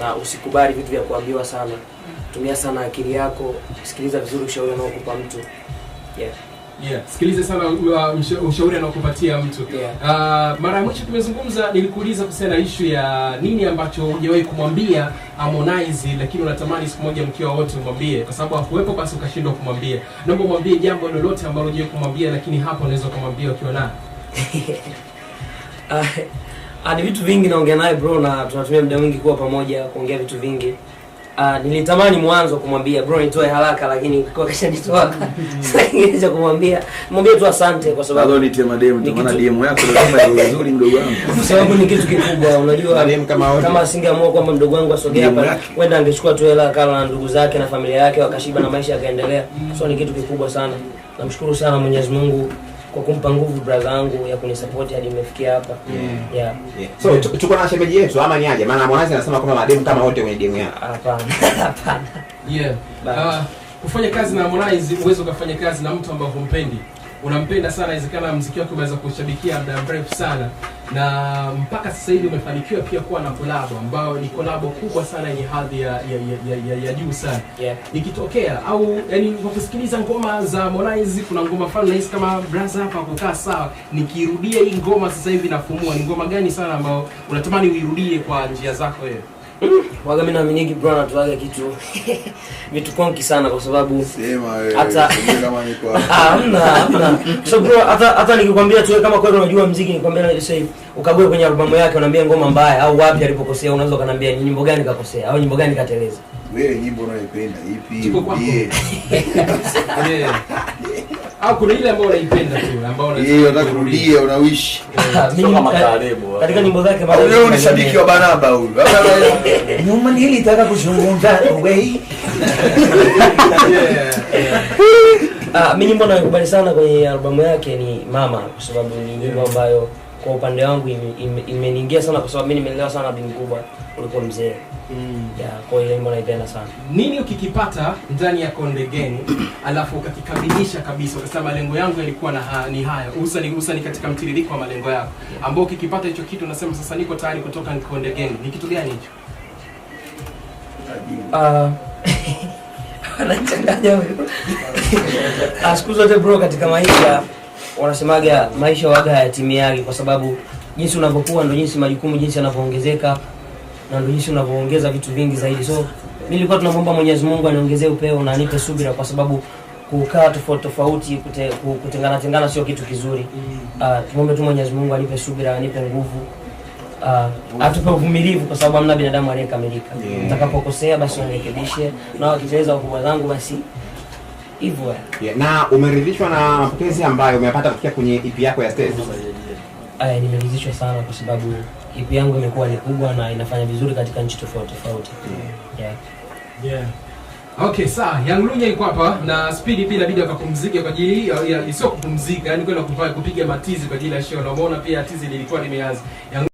Na usikubali vitu vya kuambiwa sana. Tumia sana akili yako, sikiliza vizuri ushauri anaokupa mtu. Yeah. Yeah, sikiliza sana ushauri anaokupatia mtu. Yeah. Mara ya mwisho tumezungumza, nilikuuliza kuhusiana na issue ya nini ambacho hujawahi kumwambia Harmonize, lakini unatamani siku moja mkiwa wote umwambie, kwa sababu hakuwepo basi ukashindwa kumwambia. Naomba umwambie jambo lolote ambalo hujawahi kumwambia, lakini hapo unaweza kumwambia ukiwa naye. Ni vitu vingi naongea naye, bro, na tunatumia muda mwingi kuwa pamoja kuongea vitu vingi. Nilitamani mwanzo kumwambia, "Bro, nitoe haraka," lakini kwa kashanitoa. Sasa kingine cha kumwambia, mwambie tu asante kwa sababu Bado nitie mademu, Ni maana kitu- DM yako lazima iwe nzuri, mdogo wangu. Kwa sababu ni kitu kikubwa, unajua. Mademu kama wote. Kama asingeamua kwamba mdogo wangu asogee DM hapa, yake. Huenda angechukua tu hela akala na ndugu zake na familia yake, wakashiba na maisha yakaendelea. So ni kitu kikubwa sana. Namshukuru sana Mwenyezi Mungu kwa kumpa nguvu brother yangu ya kunisupport hadi nimefikia hapa. Yeah. Yeah. So tuko na shemeji yetu ama ni aje? Maana Harmonize anasema kwamba mademu kama wote kwenye DM yake. Hapana. Hapana. Yeah. Kufanya kazi na Harmonize, uweze ukafanya kazi na mtu ambaye humpendi. Unampenda sana, inawezekana mziki wake umeweza kushabikia muda mrefu sana, na mpaka sasa hivi umefanikiwa pia kuwa na kolabo ambayo ni kolabo kubwa sana yenye hadhi ya juu sana. Ikitokea au yani kwa kusikiliza ngoma za Harmonize, kuna ngoma fulani nahisi kama brother hapa kukaa sawa, nikirudia hii ngoma sasa hivi nafumua. Ni ngoma gani sana ambayo unatamani uirudie kwa njia zako wewe? Waga mimi naaminigi bro anatoaga kitu vitu konki sana kwa sababu Sema wewe. Sijui kama niko Ah, hamna, hamna. So bro, hata nikikwambia tu wewe kama kweli unajua mziki, nikwambia sasa hivi ukague kwenye albamu yake unaambia ngoma mbaya au wapi alipokosea, unaweza ukaniambia ni nyimbo gani kakosea au nyimbo gani kateleza? Wewe nyimbo unayoipenda ipi? Tuko kwako. Rudie. Yeah. Au kuna ile ambayo unaipenda tu ambayo unataka Yeye unataka kuirudia? kurudia, unawish. Mimi Kama karibu. Katika nyimbo zake Au wewe ni shabiki wa Barnaba huyu? Nyuma nilitaka kuzungumza wewe. Ah, mimi nyimbo nayokubali sana kwenye albamu yake ni Mama, kwa sababu ni nyimbo ambayo kwa upande wangu imeniingia sana, kwa sababu mimi nimelelewa sana na bibi mkubwa kuliko mzee. Yeah, kwa hiyo nyimbo naipenda sana. Nini ukikipata ndani ya Konde Gang alafu ukakikamilisha kabisa ukasema malengo yangu yalikuwa ni haya, hususani katika mtiririko wa malengo yako ambao ukikipata hicho kitu unasema sasa niko tayari kutoka Konde Gang, ni kitu gani hicho? Ah, anachanganya huyu. Ah, siku zote bro, katika maisha wanasemaga maisha waga hayatimiagi, kwa sababu jinsi unavyokuwa ndo jinsi majukumu jinsi yanavyoongezeka na ndo jinsi unavyoongeza vitu vingi zaidi. So mimi nilikuwa tunamwomba Mwenyezi Mungu aniongezee upeo na anipe subira, kwa sababu kukaa tofauti tofauti, kutengana tengana sio kitu kizuri. Tumwombe tu Mwenyezi Mungu anipe subira, anipe nguvu, atupe uvumilivu, kwa sababu hamna binadamu aliyekamilika. Nitakapokosea basi wanirekebishe, na wakiteleza wakubwa zangu basi hivyo. Yeah. Na umeridhishwa na mapokezi ambayo umeyapata kufikia kwenye EP yako ya Stairs? Aya, nimeridhishwa sana kwa sababu EP yangu imekuwa ni kubwa na inafanya vizuri katika nchi tofauti tofauti. Yeah. Yeah. Okay, sawa. Young Lunya yuko hapa na Speed pia inabidi akapumzike kwa ajili ya sio kupumzika, yani kwenda kupiga matizi kwa ajili ya show. Na umeona pia tizi lilikuwa limeanza. Young